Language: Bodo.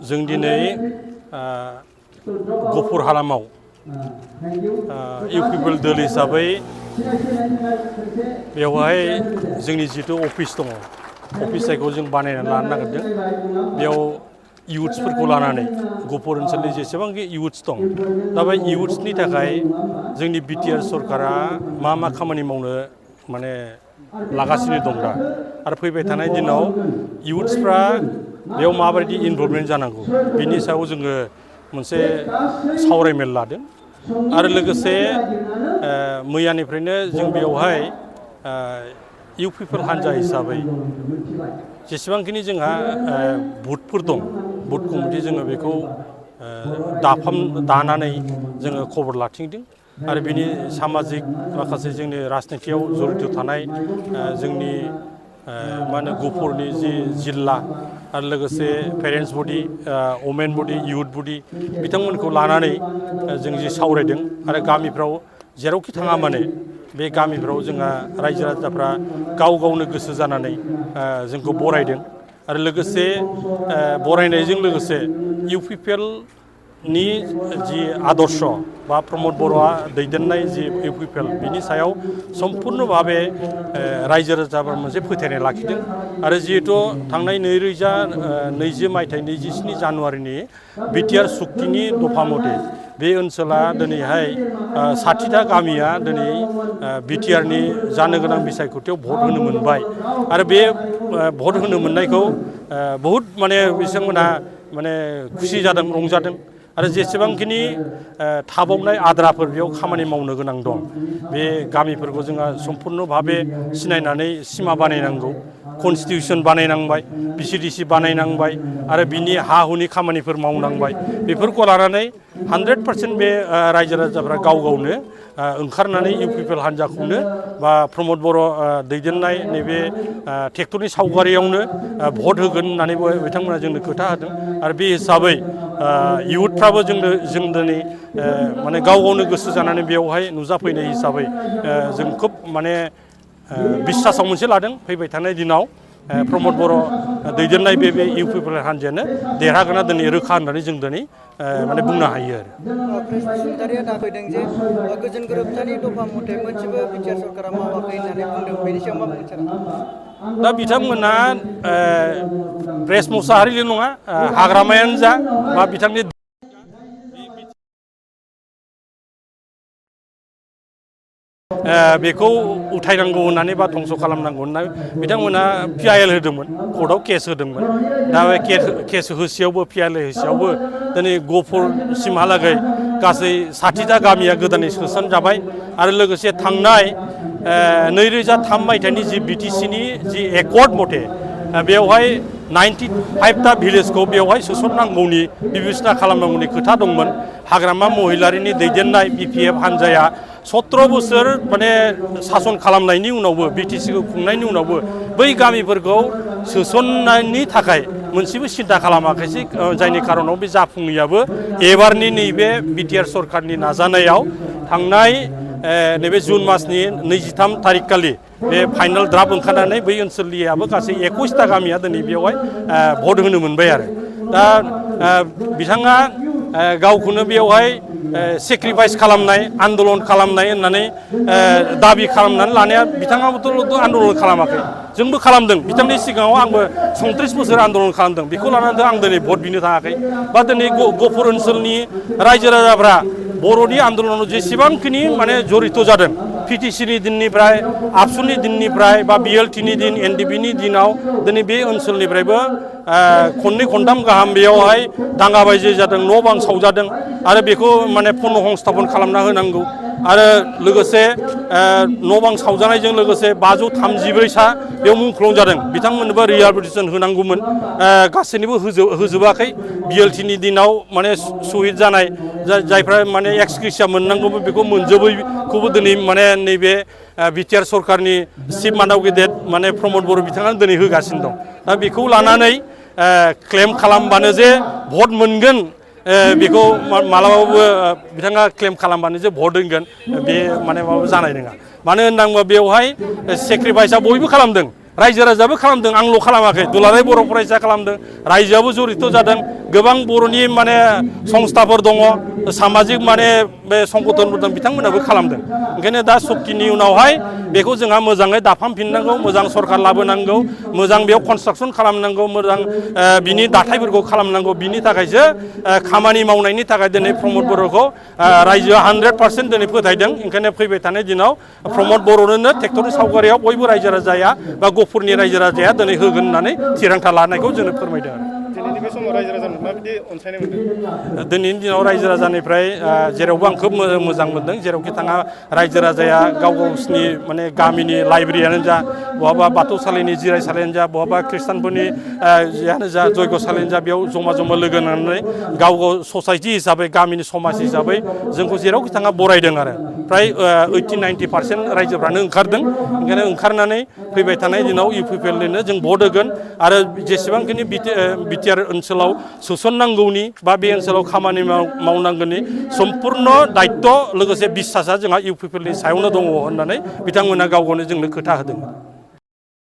जों दिनै गुफुर हालामाव इउपिपिएल दोल हिसाबै बेवहाय जोंनि जिथु अफिस दङ अफिस जायखौ जों बानायनानै लानो नागिरदों बेयाव इयुथ्सफोरखौ लानानै गुफुर ओनसोलनि जेसेबांखि इयुथ्स दं दा बे इयुथ्सनि थाखाय जोंनि बिटिआर सरकारा मा खामानि मावनो माने लागासिनो दं दा आरो फैबाय थानाय दिनाव इयुथ्सफ्रा बेयाव माबायदि इनभल्भमेन्ट जानांगौ बिनि सायाव जोङो मोनसे सावरायमेल लादों आरो लोगोसे मैयानिफ्रायनो जों बेवहाय इउपिपिएल हान्जा हिसाबै जेसेबांखिनि जोंहा बुथफोर दं बुथ कमिटि जोङो बेखौ दानानै जोङो खबर लाथिंदों आरो बिनि सामाजिक माखासे जोंनि राजनितियाव जड़ित थानाय जोंनि मा होनो गुफुरनि जि जिल्ला आरो लोगोसे पेरेन्टस बडि वमेन बडि इयुथ बडि बिथांमोनखौ लानानै जों जि सावरायदों आरो गामिफ्राव जेरावखि थाङा माने बे गामिफ्राव जोंहा रायजो राजाफ्रा गाव गावनो गोसो जानानै जोंखौ बरायदों आरो लोगोसे बरायनायजों लोगोसे इउपिपिएल नि जि आदर्श बा प्रमद बर'आ दैदेननाय जि इउपिपिएल बिनि सायाव सम्पुर्ण भाबे रायजो राजाफ्रा मोनसे फोथायनाय लाखिदों आरो जिहेतु थांनाय 2020 मायथाइ 27 जानुवारिनि बिटिआर सुक्तिनि दफा मथे बे ओनसोला दिनैहाय 60टा गामिया दिनै बिटिआरनि जानो गोनां बिसायख'थियाव भट होनो मोनबाय आरो बे भट होनो मोननायखौ बहुद माने बिथांमोनहा माने खुसि जादों रंजादों आरो जेसेबांखिनि थाबावनाय आद्राफोर बेयाव खामानि मावनो गोनां दं बे गामिफोरखौ जोंहा सम्पुर्ण भाबे सिनायनानै सिमा बानायनांगौ कनस्टिटिउसन बानायनांबाय बिसिडिसि बानायनांबाय आरो बिनि हा हुनि खामानिफोर मावनांबाय बेफोरखौ लानानै 100% बे रायजो राजाफ्रा गाव गावनो ओंखारनानै इउपिपिएल हान्जाखौनो बा प्रमद बर' दैदेननाय नैबे ट्रेक्टरनि सावगारियावनो भट होगोन होननानै बिथांमोना जोंनो खोथा होदों आरो बे हिसाबै इयुथफ्राबो जों दिनै माने गाव गावनो गोसो जानानै बेवहाय नुजाफैनाय हिसाबै जों खोब माने बिसासाव मोनसे लादों फैबाय थानाय दिनाव प्रमद बर' दैदेननाय बे इउपिपिएल हान्जायानो देरहागोना दिनै रोखा होननानै जों दिनै माने बुंनो हायो आरो प्रेस बसुमतारिया दाखैदों जे गोजोन गोरोबथानि दफा मथे मोनसेबो बिटिआर सरकारा मावाखै होननानै बुंदों बेनि सायाव मा बुंनो सानो दा बिथांमोना प्रेस मुसाहारिल' नङा हाग्रामायानो जा बा बिथांनि बेखौ उथायनांगौ होननानै बा धंस' खालामनांगौ होननानै बिथांमोना पिआइएल होदोंमोन कर्टआव केस होदोंमोन दा बे केस होसेयावबो पिआइएल होसेयावबो दिनै गहपुरसिमहालागै गासै 60टा गामिया गोदानै सोसनजाबाय आरो लोगोसे थांनाय 2003 मायथाइनि जि बिटिसिनि जि एकर्ड मथे बेवहाय 95टा भिलेजखौ बेवहाय सोसननांगौनि बिबेसना खालामनांगौनि खोथा दंमोन हाग्रामा महिलारिनि दैदेननाय बिपिएफ हान्जाया 17 बोसोर माने सासन खालामनायनि उनावबो बिटिसिखौ खुंनायनि उनावबो बै गामिफोरखौ सोसननायनि थाखाय मोनसेबो सिन्था खालामाखैसै जायनि खारनाव बे जाफुङैयाबो एबारनि नैबे बिटिआर सरकारनि नाजानायाव थांनाय नैबे जुन मासनि 23 थारिख खालि बे फाइनाल ड्राफ्ट ओंखारनानै बै ओनसोलनियाबो गासै 21टा गामिया दिनै बेवहाय भट होनो मोनबाय आरो दा बिथाङा गावखौनो बेवहाय सेक्रिफाइस खालामनाय आन्दलन खालामनाय होननानै दाबि खालामनानै लानाया बिथाङाबोथ' आन्दलन खालामाखै जोंबो खालामदों बिथांनि सिगाङाव आंबो 37 बोसोर आन्दलन खालामदों बेखौ लानानै आं दिनै भट बिनो थाङाखै बा दिनै गहपुर ओनसोलनि रायजो राजाफ्रा बर'नि आन्दलनाव जेसेबांखिनि माने जड़ित जादों पिटिसिनि दिननिफ्राय आबसुनि दिननिफ्राय बा बिएलटिनि दिन एनडिपिनि दिनाव दिनै बे ओनसोलनिफ्रायबो खननै खनथाम गाहाम बेयावहाय दाङाबाजि जादों न' बां सावजादों आरो बेखौ माने पुनः संस्थापन खालामना होनांगौ आरो लोगोसे न' बां सावजानायजों लोगोसे 533सा बेयाव मुंख्लं जादों बिथांमोननोबो रिहेबिलिटेसन होनांगौमोन गासैनिबो होजोबाखै बिएलटिनि दिनाव माने शहीद जानाय जायफ्रा माने एक्सग्रेसिया मोननांगौमोन बेखौ मोनजोबैखौबो दिनै माने नैबे बिटिआर सरकारनि चिफ मानाव-गेदेर माने प्रमद बर' बिथाङा दिनै होगासिनो दं दा बेखौ लानानै क्लेम खालामबानो जे भट मोनगोन बेखौ मालाबाबो बिथाङा क्लेम खालामबानो जे भट होगोन बे माने माबा जानाय नङा मानो होनना बुङोबा बेवहाय सेक्रिफाइसआ बयबो खालामदों रायजो राजाबो खालामदों आंल' खालामाखै दुलाराय बर' फरायसा खालामदों रायजोआबो जड़ित जादों गोबां बर'नि माने संस्थाफोर दङ सामाजिक माने बे संगठनफोर दं बिथांमोनाबो खालामदों ओंखायनो दा सक्तिनि उनावहाय बेखौ जोंहा मोजाङै दाफामफिननांगौ मोजां सरकार लाबोनांगौ मोजां बेयाव कनस्ट्राक्सन खालामनांगौ मोजां बिनि दाथायफोरखौ खालामनांगौ बिनि थाखायसो खामानि मावनायनि थाखाय दिनै प्रमद बर'खौ रायजोआ 100% दिनै फोथायदों ओंखायनो फैबाय थानाय दिनाव प्रमद बर'नोनो ट्रेक्टरनि सावगारियाव बयबो रायजो राजाया बा गफुरनि रायजो राजाया दिनै होगोन होननानै थिरांथा लानायखौ जोंनो फोरमायदों आरो दिनैनि बे समाव रायजो राजानो माबायदि अनसायनाय मोनदों दिनैनि दिनाव रायजो राजानिफ्राय जेरावबो आं खोब मोजां मोनदों जेरावखि थाङा रायजो राजाया गाव गावसिनि माने गामिनि लाइब्रेरियानो जा बहाबा बाथौसालिनि जिरायसालियानो जा बहाबा खृष्टानफोरनि जियानो जा जयग'सालियानो जा बेयाव जमा जमा लोगो नांनानै गाव गाव ससाइटि हिसाबै गामिनि समाज हिसाबै जोंखौ जेरावखि थाङा बरायदों आरो फ्राय 80-90% रायजोफ्रानो ओंखारदों ओंखायनो ओंखारनानै फैबाय थानाय दिनाव UPPLनो जों भट होगोन आरो जेसेबांखिनि बिटिआर ओनसोलाव सोसननांगौनि बा बे ओनसोलाव खामानि मावनांगौनि सम्पुर्ण दायित्व लोगोसे बिसासा जोंहा UPPLनि सायावनो दङ होननानै बिथांमोना गाव गावनो जोंनो खोथा होदों